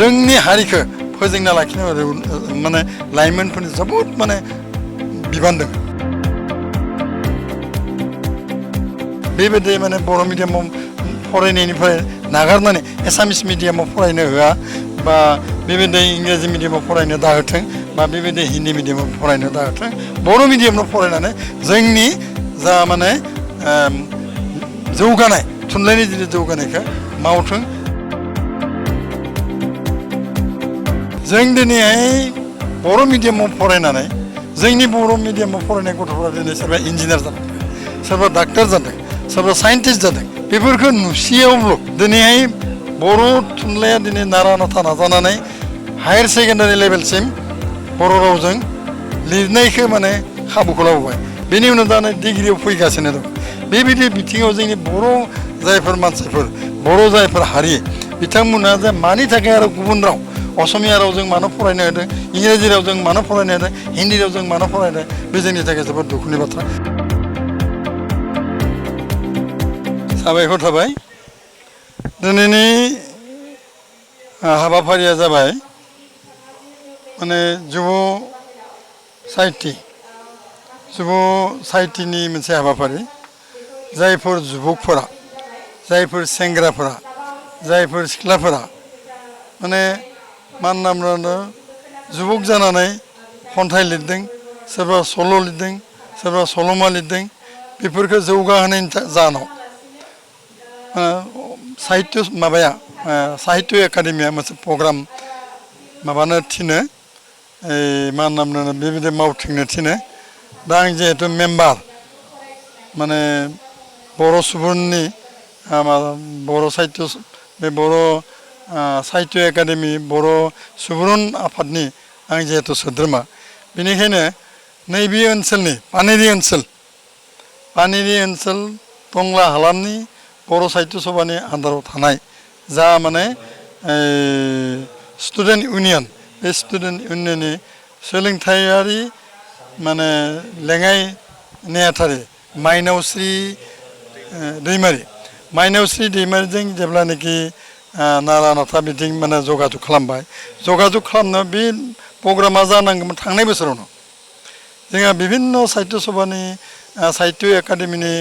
जोंनि हारिखौ फोजोंना लाखिनो माने लाइमोनफोरनि जोबोद माने बिबान दं बेबायदि माने बर' मिडियामाव फरायनायनिफ्राय नागारनानै एसामिस मिडियामाव फरायनो होआ बा बेबायदि इंराजि मिडियामाव फरायनो दाहोथों बा बेबायदि हिन्दी मिडियामाव फरायनो दाहोथों बर' मिडियामाव फरायनानै जोंनि जा माने जौगानाय थुनलाइनि जिथु जौगानायखौ मावथों जों दिनैहाय बर' मिडियामाव फरायनानै जोंनि बर' मिडियामाव फरायनाय गथ'फोरा दिनै सोरबा इन्जिनियार जादों सोरबा डाक्टार जादों सोरबा साइन्टिस्ट जादों बेफोरखौ नुसेयावबो दिनैहाय बर' थुनलाइया दिनै नारा नाथा नाजानानै हायार सेकेन्डारि लेभेलसिम बर' रावजों लिरनायखौ माने खाबुखौ लाबोबाय बेनि उनाव दा डिग्रियाव फैगासिनो दं बेबायदि बिथिङाव जोंनि बर' जायफोर मानसिफोर बर' जायफोर हारि बिथांमोना जे मानि थाखाय आरो गुबुन राव असमिया रावजों मानो फरायनो होदों इंराजि रावजों मानो फरायनो होदों हिन्दी रावजों मानो फरायनो बे जोंनि थाखाय जोबोद दुखुनि बाथ्रा साबायखर थाबाय दिनैनि हाबाफारिया जाबाय माने जुब साहित्यनि मोनसे हाबाफारि जायफोर जुबकफोरा जायफोर सेंग्राफोरा जायफोर सिख्लाफोरा माने मा होनना बुङो जुबक जानानै खन्थाइ लिरदों सोरबा सल' लिरदों सोरबा सल'मा लिरदों बेफोरखौ जौगाहोनायनि जाहोनाव साहित्य एकाडेमिया मोनसे प्रग्राम माबानो थिनो मा होनना बुङो बेबायदि मावथिंनो थिनो दा आं जिहेतु मेम्बार माने बर' सुबुंनि बर' साहित्य बे बर' साहित्य एकाडेमि बर' सुबुरुन आफादनि आं जिहेतु सोद्रोमा बेनिखायनो नैबे ओनसोलनि पानेरि ओनसोल टंला हालामनि बर' साहित्य सभानि आन्दाराव थानाय जा माने स्टुडेन्ट इउनियन बे स्टुडेन्ट इउनियननि सोलोंथायारि माने लेङाइ नेहाथारि माइनावस्रि दैमारिजों जेब्लानाखि नारा नाथा बिथिं माने जगाजग खालामबाय जगाजग खालामनो बे प्रग्रामा जानांगौमोन थांनाय बोसोरावनो जोंहा बिभिन्न साहित्य सभानि साहित्य एकाडेमिनि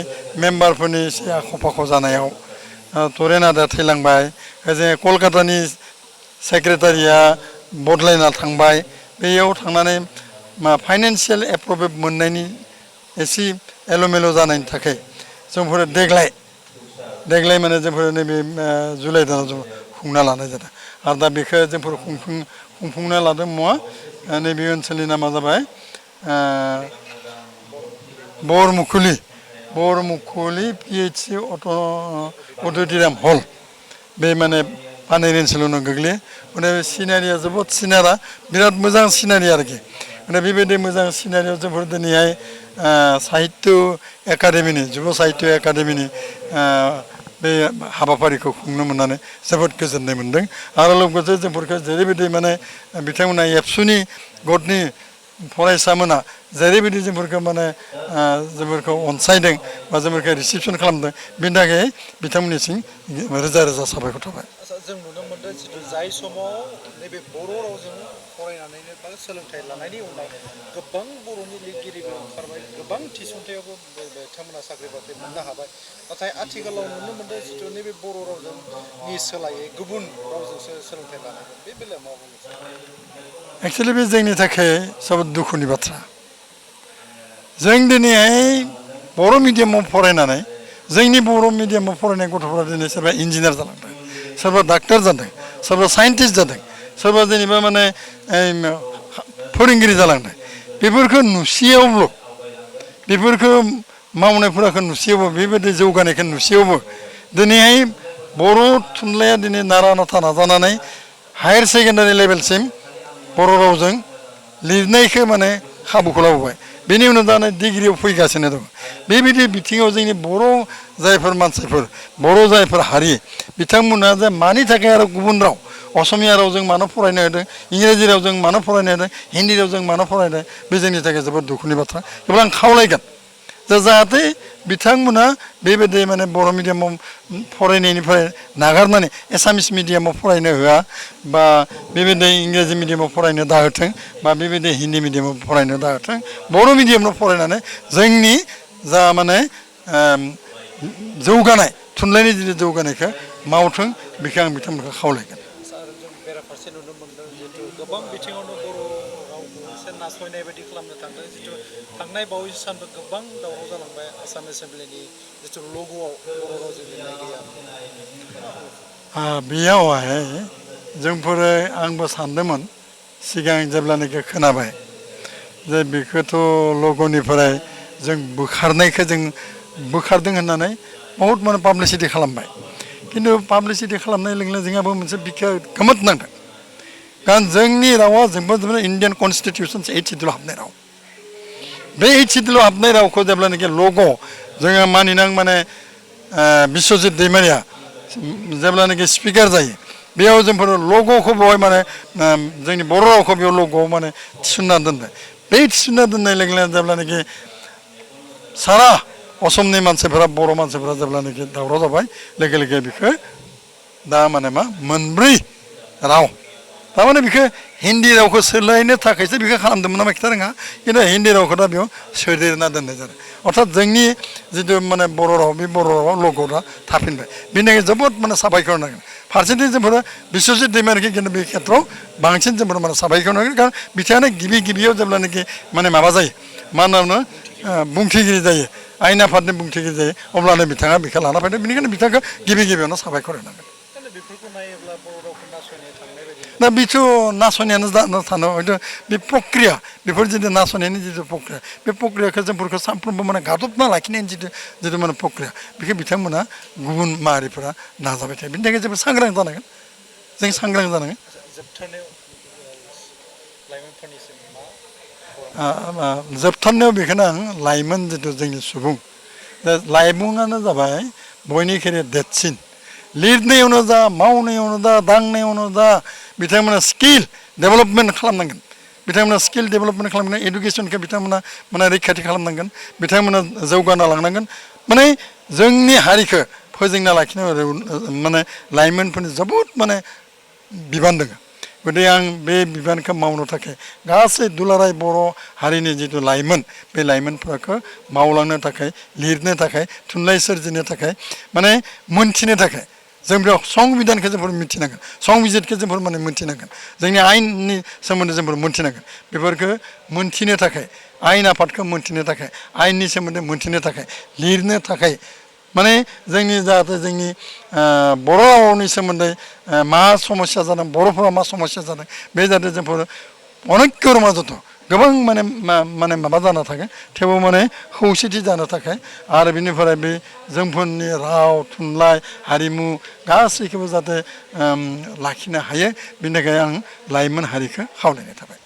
मेम्बारफोरनि एसे आख' फाख' जानायाव तरेन आदाया थैलांबाय ओजों कलकातानि सेक्रेटारिया बदलायना थांबाय बेयाव थांनानै फाइनान्सियेल एप्रुभ मोननायनि एसे एलोमेलो जानायनि थाखाय जोंफोर देग्लाय माने जोंफोर नैबे जुलाइ दानाव जों खुंना लानाय जादों आरो दा बेखौ जोंफोर खुंफुंना लादों मुवा नैबे ओनसोलनि नामा जाबाय बरमुखुलि PHC अडिट'रियाम हल बे माने पानेरि ओनसोलावनो गोग्लैयो माने सिनारिया जोबोद बिराद मोजां सिनारि आरोखि माने बेबायदि मोजां सिनारियाव जोंफोर दिनैहाय साहित्य एकाडेमिनि जुब साहित्य एकाडेमिनि बे हाबाफारिखौ खुंनो मोननानै जोबोद गोजोननाय मोन्दों आरो लोगोसे जोंफोरखौ जेरैबायदि माने बिथांमोना एबसुनि गटनि फरायसामोना जेरैबायदि जोंफोरखौ माने जोंफोरखौ अनसायदों बा जोंफोरखौ रिसिपसन खालामदों बेनि थाखाय बिथांमोननिसिम रोजा रोजा साबायखर थाबाय जों नुनो मोनदों जितु जाय समाव नैबे बर' रावजों फरायनानैनो बा सोलोंथाइ लानायनि उनाव गोबां बर'नि लिरगिरिबो ओंखारबाय गोबां थिसनथायावबो बिथांमोना साख्रि बाख्रि मोननो हाबाय नाथाय आथिखालाव नुनो मोनदों जितु नैबे बर' रावजोंनि सोलायै गुबुन रावजोंसो सोलोंथाइ लानांगौ बे बेलायाव मा बुंनो सानो एक्सुवेलि बे जोंनि थाखाय जोबोद दुखुनि बाथ्रा जों दिनैहाय बर' मिडियामाव फरायनानै जोंनि बर' मिडियामाव फरायनाय गथ'फोरा दिनै सोरबा इन्जिनियार जालांदों सोरबा डाक्टार जादों सोरबा साइन्टिस्ट जादों सोरबा जेनेबा माने फोरोंगिरि जालांदों बेफोरखौ नुसेयावबो बेफोरखौ मावनायफोरखौ नुसेयावबो बेबायदि जौगानायखौ नुसेयावबो दिनैहाय बर' थुनलाइया दिनै नारा नाथा नाजानानै हायार सेकेन्डारि लेभेलसिम बर' रावजों लिरनायखौ माने खाबुखौ लाबोबाय बेनि उनाव दा डिग्रियाव फैगासिनो दं बेबायदि बिथिङाव जोंनि बर' जायफोर मानसिफोर बर' जायफोर हारि बिथांमोना जे मानि थाखाय आरो गुबुन राव असमिया रावजों मानो फरायनो होदों इंराजि रावजों मानो फरायनो होदों हिन्दी रावजों मानो फरायनो बे जोंनि थाखाय जोबोद दुखुनि बाथ्रा थेवब्लाबो आं खावलायगोन जाहाथे बिथांमोना बेबायदि माने बर' मिडियामाव फरायनायनिफ्राय नागारनानै एसामिस मिडियामाव फरायनो होआ बा बेबायदि इंराजि मिडियामाव फरायनो दाहोथों बा बेबायदि हिन्दी मिडियामाव फरायनो दाहोथों बर' मिडियामाव फरायनानै जोंनि जा माने जौगानाय थुनलाइनि जिथु जौगानायखौ मावथों बेखौ आं बिथांमोनखौ खावलायगोन। आरो जों बेराफारसे नुनो मोनदों जिहेतु गोबां बिथिङावनो बर' रावखौ एसे नासयनाय बायदि खालामनो थांदों जितु थांनाय बावैसो सानबो गोबां दावराव जालांबाय आसाम एसेमब्लिनि जितु लग'आव बर' रावजों लिरनाय गैया। बेयावहाय जोंफोरो आंबो सानदोंमोन सिगां जेब्लानाखि खोनाबाय जे बेखौथ' लग'निफ्राय जों बोखारनायखौ जों बोखारदों होननानै बहुद माने पाब्लिसिटि खालामबाय खिन्थु पाब्लिसिटि खालामनाय लोगो लोगो जोंहाबो मोनसे बिखा गोमोदनांदों कारण जोंनि रावा जोंबो इण्डियान कनस्टिटिउसन 8 सिडुलाव हाबनाय राव बे 8 सिडुलाव हाबनाय रावखौ जेब्लानाखि लग' जोङो मानिनां माने बिश्वजित दैमारिया जेब्लानाखि स्पिकार जायो बेयाव जोंफोर लग'खौ बेवहाय माने जोंनि बर' रावखौ बेयाव लग'आव माने थिसनना दोनबाय बे थिसनना दोननाय लोगो लोगो जेब्लानाखि सारा असमनि मानसिफोरा बर' मानसिफोरा जेब्लानाखि दावराव जाबाय लोगो लोगो बेखौ दा माने मा मोनब्रै राव थारमाने बेखौ हिन्दी रावखौ सोलायनो थाखायसो बेखौ खालामदोंमोन नामा खिथा रोङा खिन्थु हिन्दी रावखौ दा बेयाव सोदेरना दोननाय जादों अर्थात जोंनि जिथु माने बर' राव बे बर' रावाव लग'आ थाफिनबाय बेनि थाखाय जोबोद माने साबायखर होनांगोन फारसेथिं जोंफोर बिश्वजित दैमारिखौ खिन्थु बे खेथ्रआव बांसिन जोंफोर माने साबायखर होनांगोन कारण बिथाङानो गिबियाव जेब्लानाखि माने माबा जायो मा होनना बुङो बुंथिगिरि जायो आयेन आफादनि बुंथिगिरि जायो अब्लानो बिथाङा बेखौ लाना फैदों बेनिखायनो बिथांखौ गिबियावनो साबायखर होनांगोन। बेफोरखौ नायोब्ला बर' रावखौ नासयनाय थांनाय बायदि दा बेथ' नासयनायानो जाना थानो हयथ' बे प्रक्रिया बेफोर जिथु नासयनायनि जिथु प्रक्रिया बे प्रक्रियाखौ जोंफोरखौ सानफ्रोमबो माने गादबना लाखिनायनि जिथु माने प्रक्रिया बेखौ बिथांमोना गुबुन माहारिफोरा नाजाबाय थायो बेनि थाखाय जोबोद सांग्रां जानांगोन जों सांग्रां जानांगोन। जोबथारनायाव लाइमोनफोरनिसिम जोबथारनायाव बेखौनो आं लाइमोन जिथु जोंनि सुबुं दा लाइमोनानो जाबाय बयनिख्रुइ देरसिन लिरनायावनो जा मावनायावनो जा दांनायावनो जा बिथांमोना स्किल डेभेलपमेन्ट खालामनांगोन बिथांमोना स्किल डेभेलपमेन्ट खालामनांगोन एडुकेसनखौ बिथांमोना माने रैखाथि खालामनांगोन बिथांमोना जौगाना लांनांगोन माने जोंनि हारिखौ फोजोंना लाखिनायाव माने लाइमोनफोरनि जोबोद माने बिबान दङ गतिके आं बे बिबानखौ मावनो थाखाय गासै दुलाराय बर' हारिनि जिथु लाइमोन बे लाइमोनफोरखौ मावलांनो थाखाय लिरनो थाखाय थुनलाइ सोरजिनो थाखाय माने मोनथिनो थाखाय जों बेयाव संबिधानखौ जोंफोर मिथिनांगोन संबिजितखौ जोंफोर माने मोनथिनांगोन जोंनि आयेननि सोमोन्दै जोंफोर मोनथिनांगोन बेफोरखौ मोनथिनो थाखाय आयेन आफादखौ मोनथिनो थाखाय आयेननि सोमोन्दै मोनथिनो थाखाय लिरनो थाखाय माने जोंनि जाहाथे जोंनि बर' रावनि सोमोन्दै मा समस्या जादों बर'फोरा मा समस्या जादों बे जाहाथे जोंफोर अनेक रमाजथ' गोबां माने माबा जाना थागोन थेवबो माने खौसेथि जानो थाखाय आरो बेनिफ्राय बे जोंफोरनि राव थुनलाइ हारिमु गासैखौबो जाहाथे लाखिनो हायो बेनि थाखाय आं लाइमोन हारिखौ खावलायनाय थाबाय।